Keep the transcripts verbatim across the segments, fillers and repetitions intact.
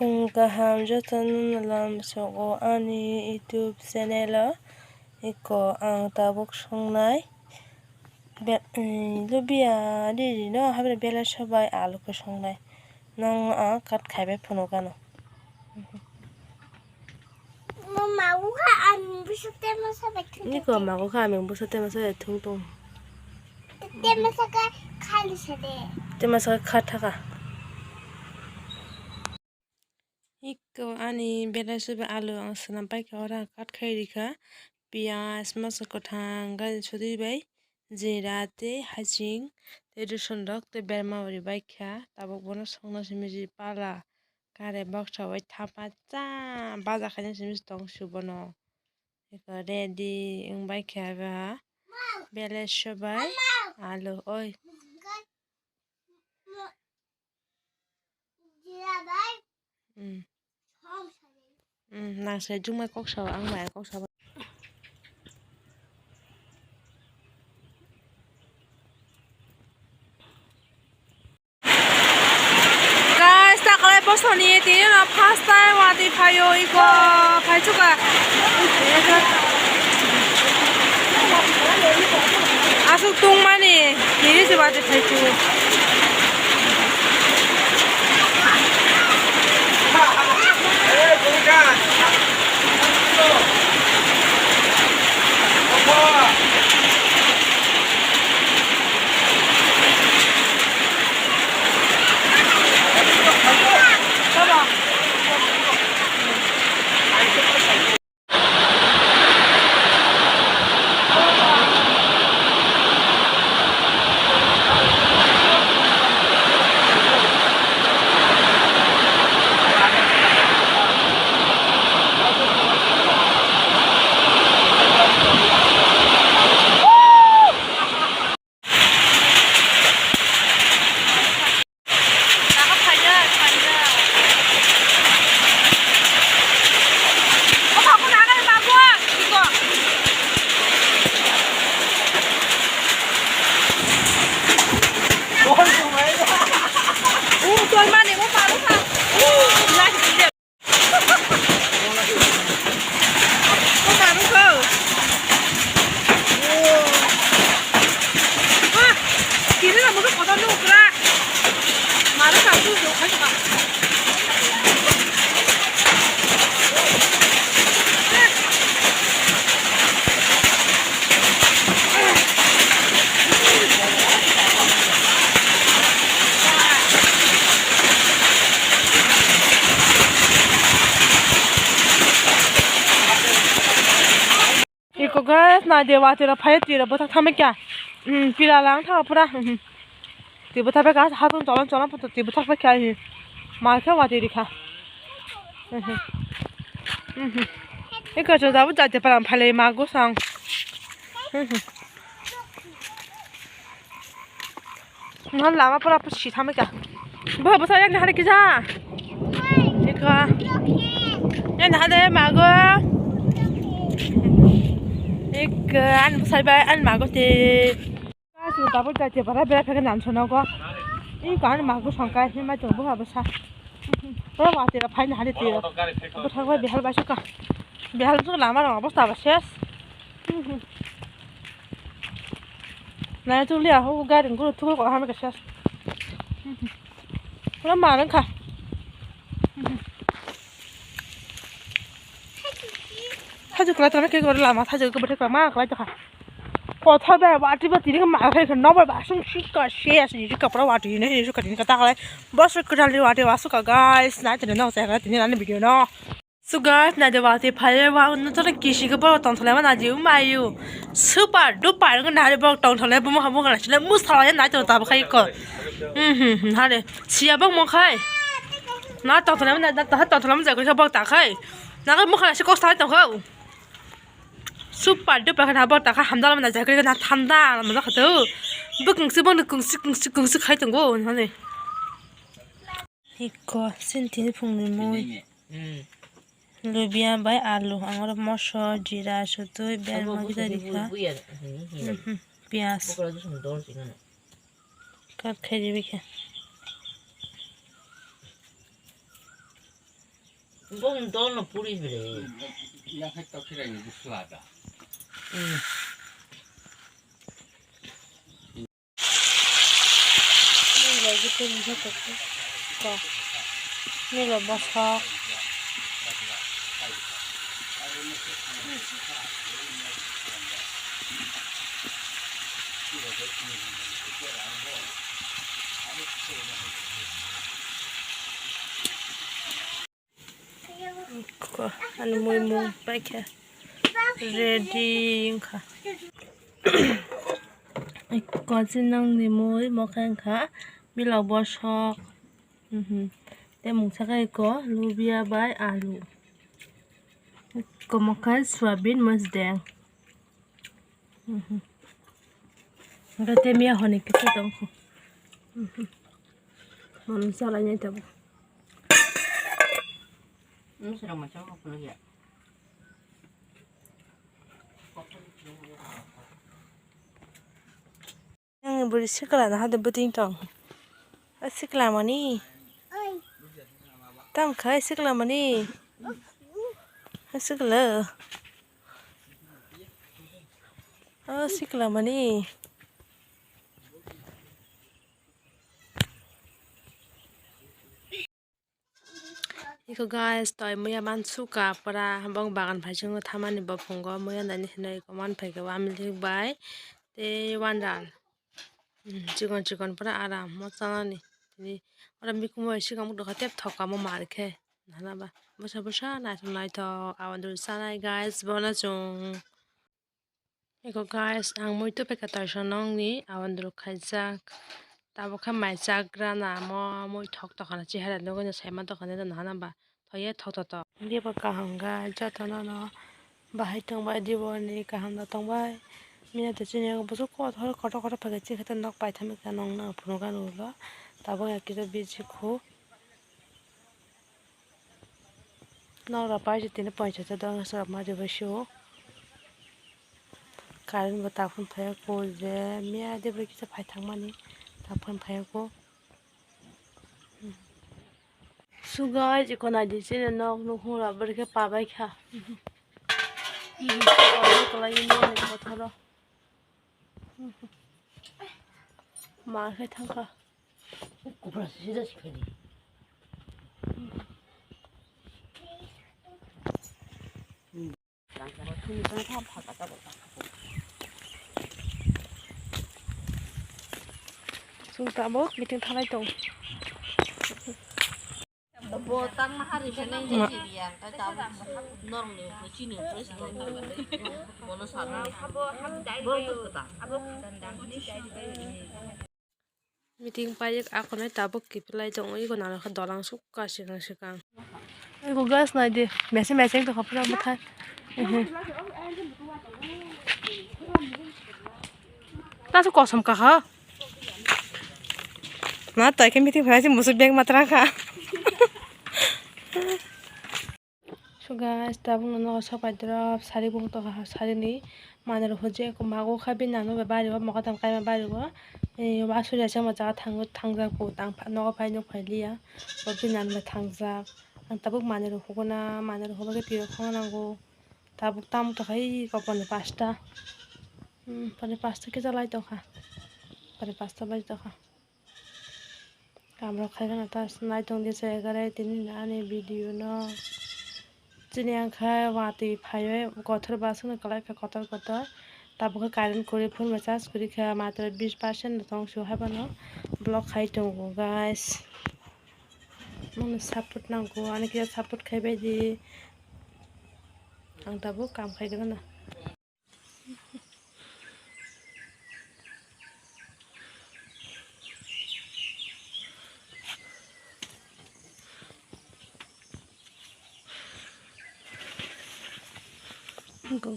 Ang kaham jotono lam sogo ani YouTube channel o. Iko ang tabuk songnai be-, lubia riri no habre bela sobai alu ko songnai. Nang ang kat khaibai phunukano. Mama, uha ang bisa tema sabai thung. Niko mago kha aming busa tema sabai thung thung. Tema saka khali sade. Tema saka kha thaka. Iko ani belai soba alu ang swnam paikha, oro ang kat khai rikha. Piyaj, moso kwthang, gari sotwi bai, jera tei haching tei rosun rok tei berma bo ri baikha. Tabuk bono songna simi ji pala kare baksa bai thapa cha baja khaina simi tong su bono. Eko ready wng bai khe aba belai sobai alu oi. Hmm. Hmm, nang se jumai kok sao, ang bai kok sao. Guys, takalai bosoni tini no first time watwi phaio iko phaichuka. Aswk tungmani tini se watwi phaichu. Iko guys, nai de watwi rok phai, twi rok bwthak thamwi kya. Hmm, pila lang tha pura. Hmm. Twi bwthak bai kha, hatung cholon cholon photo twi bwthak bai kha hi. Ma khe watwi rikha. Hmm. Hmm. Iko chwng jabo jate param phalai ma gosang. Hmm. Nang lama pura pusi thamika. Bo bo saya ni hari kisa. Ika. Ni hari mago. Ika an sai bai an mago te. Kasu dabu jate para bera phege nan sono go. Ika an mago sangkai ni mai to bo ha basa. Bo wa te phai ni hari te. Bo thagbai bihal bai suka. Bihal suka lama rong bo sa ba ses. Nai tu lia ho gari guru tu ko ha me ka ses. Pura ma rang kha. Thaju kla tana ke gor lama thaju ke bete kla ma kla ta kha. Kothar ba wati ba tini ma khai kha no ba sung sika ses ni ka pura wati ne ni ka tini ka ta kla. Bas ka jali wati wasu ka guys na tini no sa ka tini na video no. So guys, naidi watwi phaiwi wa nokjagwi kisi khe borok tongthokma naidi mayu. Super duper wngkha nahari borok tongthokma bumung hamung gana sile musalai nai tong tabuk khai kho. Hmm, hmm, hmm, hare. Siya bok mo khai. Na tongthokma na, na, na tongthokma jagwi khe bok ta khai. Na khai mokha se kok sai tong kho. Super duper khe na bok ta kha hamdalma na jagwi na thanda na khato. Bwkung se bok kungsi kungsi kungsi khai tongo hane. Iko sini tini phungni mui. Lubia bai alu, ang oro moso, jira, sutui, berma gita rikha. Mhm, piyaj. Kat khai ribi khe. Bong dol no puri bre. Ya khai to khirai ni busla da. Nilo bosok. Ko, ani mui mung paikha ready wngkha. Ko, chini nongni mui mokhe wngkha milok bosok. Mhm. Tei mungsa khe ko lubia bai alu. Ko mokhe soyabin mosdeng. Mhm. Hwnkhe tei miya hwnwi kisa tongkho. Mhm. Manwi chalainai tabuk. Nwswrang mai chama phunukya. Nang bwrwi sikla na hade bwtwing tong. A sikla mani. Tang khai sikla mani. A sikla. A sikla mani. Iko guys, toi muya mansuka pura bong bagan phai chungo thamani bophungo muya nani hinoi iko manphaikha wamlik bai tei wandal. Hmm, chikon chikon pura aram mo chanani. Tini oro mikhumo bai sikang bwkha tep thokamo mar khe. Nana ba bwsa bwsa naithok naithok aboni chanai guys bono chwng. Eko guys, ang mui tupeka toisa nongni aboni duluk khaijak. Tabuk khe mai chagra na amo mui thok tokana chehara nugwi no saima tokani no nahana ba thoye thok thok thok. Dibo kaham ga jotono no bahai tongbai dibo ni kaham da tongbai. Miya de chini ang bwswk kotor kotor kotor phaikhe chikhe nok paitham nong nang phunuk gana ulo. Tabuk ya kisa biji khu. Nok rok paisa tini ponchash taka dona sora ma ribai sio. Current bo taphun phaiya ko je miya de bai kisa phai thangmani taphun phaiya ko. So guys, iko naidi chini nok nukhung rok bwrwi khe pabai kha. Kalai nok ni kothoro. Ma khe thangkha. Kupra sida sikhadi. Chwng tabuk meeting thalai tong. Bo tang ma hari se nai je ya, ta ta norong ni ko chini ko si ko. Bono sa na. Bo to ta. Meeting paijak akonai tabuk kiphilai tong iko nang khe dolang sukha sikang sikang. Iko gas nai di mese mese to khapra bwthai. Tasu kosom kaha. Na tai khe meeting phai si musu bag matra kha. So guys, tabuk no nogo sopai drop sari bung tokha sari ni manwi rok hojek mago kha bini nang nw bai bari o moga tang kaima bari o. Wa suri ase mo jaga thang thang jak bo tang nogo phai nuk phai liya. Bo bini nang bai thang jak. Ang tabuk manwi rok hukuna manwi rok hukba khe twi rok khong nango. Tabuk tam tokha iko poni pasta. Hmm, poni pasta kisa lai tokha. Poni pasta bai tokha. Kamrok khaikhe no ta naitong di se ekare tini ani video no. Chini ang kha watwi phaiwi kothor baswk no kwlai kha kotor kotor. Tabuk khe current kwrwi phone bai charge kwrwi kha matwr bis percent no tong sio haibano block khai tongo guys. Mano support nango ani kisa support khai bai di. Ang tabuk kam khai gana.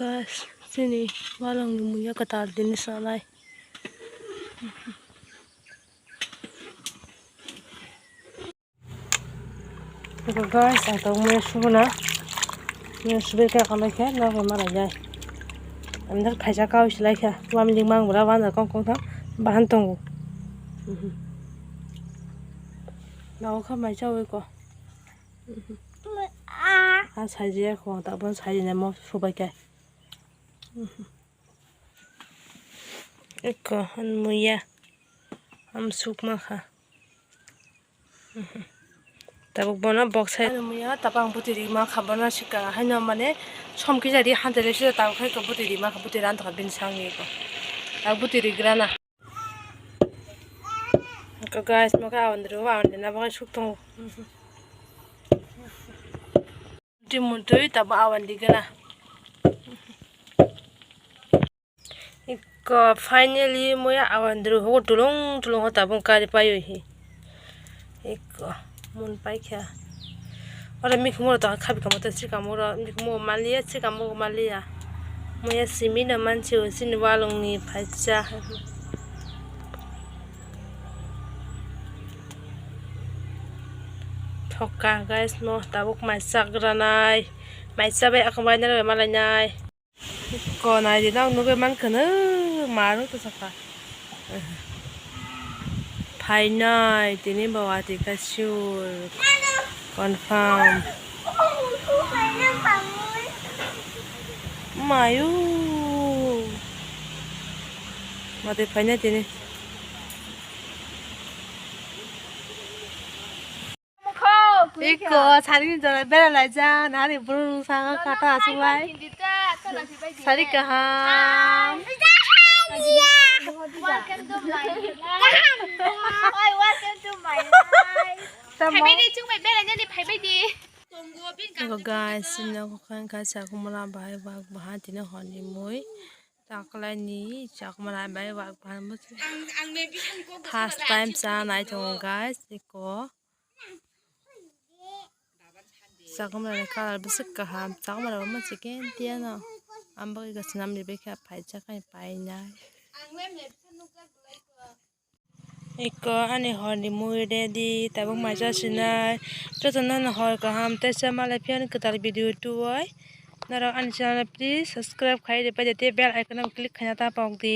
Guys, chini walong ni muya kwtal tini sanai. Eko guys, ang tabuk mui subuna. Mui subai khe akolai khe nogo ma laijai. Amdar phaisa kau silai khe. Wamling mang bura wanda kong kong thang bahan tongo. Nogo kha mai chawi ko. Ha saijaya kho, tabuk saijani mo subai khe. Eko, han muya. Ham sukma kha. Tabuk bono boksai. Ano muya, tabuk ang bwtwi rima kha, bono sika. Haino mane, som kisa ri hante le sida tabuk khai kha bwtwi rima kha, bwtwi ran tokha bini sangni eko. Tabuk bwtwi rigrana. Eko guys, mo khe awan ro, awan dina bagwi suk tongo. Timutwi tabuk awan digana. Iko finally muya awan dru ho tulung tulung ho tabuk kari payo hi. Iko mun paikha. Ora mikhumo to khabi kamo to sikamo ro mikhumo maliya sikamo maliya. Muya simi na manchi o sini walong ni phaisa. Thokka guys, mo tabuk mai chakranai. Mai chabai akong bai nai malai nai. Ko nai di nang nugui man khwno marung to saka. Phainai tini bawa tika sure. Confirm. Mayu. Mate phainai tini. Iko, sari ni jora bera lai ja, nari buru saka kata asuk lai. Sari kaham. Welcome to my life. Oi, welcome to my life. Tamo. Phaibai di, chwng bai bera nani phaibai di. Iko guys, sini ako khan kha chakumra bahai bak bahan tini honi mui. Taklai ni chakumra bahai bak bahan mui. First time cha nai tongo guys, iko. Chakumra ni colour bwswk kaham, chakumra bo machikhe tiyano. Ang bagwi gw swnam ribaikha, phaijak hai painai. Eko ani horni mui ready, tabuk mai chasinai. Jotono no hor kaham tei sa malai phiya ni kwtal video tuwai. Norok ani channel please subscribe khai ribai de tei bell icon no click khaina ta pok di.